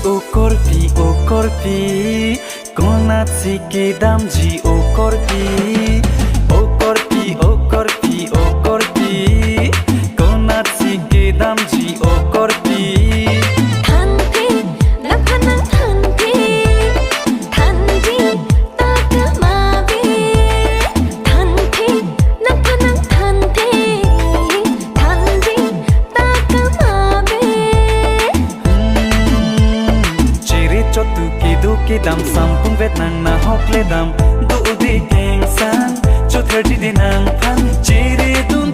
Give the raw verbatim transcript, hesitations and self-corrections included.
O korpi, o korpi, konatsi kedamji o korpi. O korpi, o korpi, o korpi, konatsi kedamji o korpi. Thanthe, nangphan nangthanthe, thanji ta kama ave. Thanthe, nangphan nangthanthe, thanji ta kama ave. Hmm, chere chotu kedo kedam sampung vet nang nahok ledam. Do de kengsan, chother di de nangphan chere do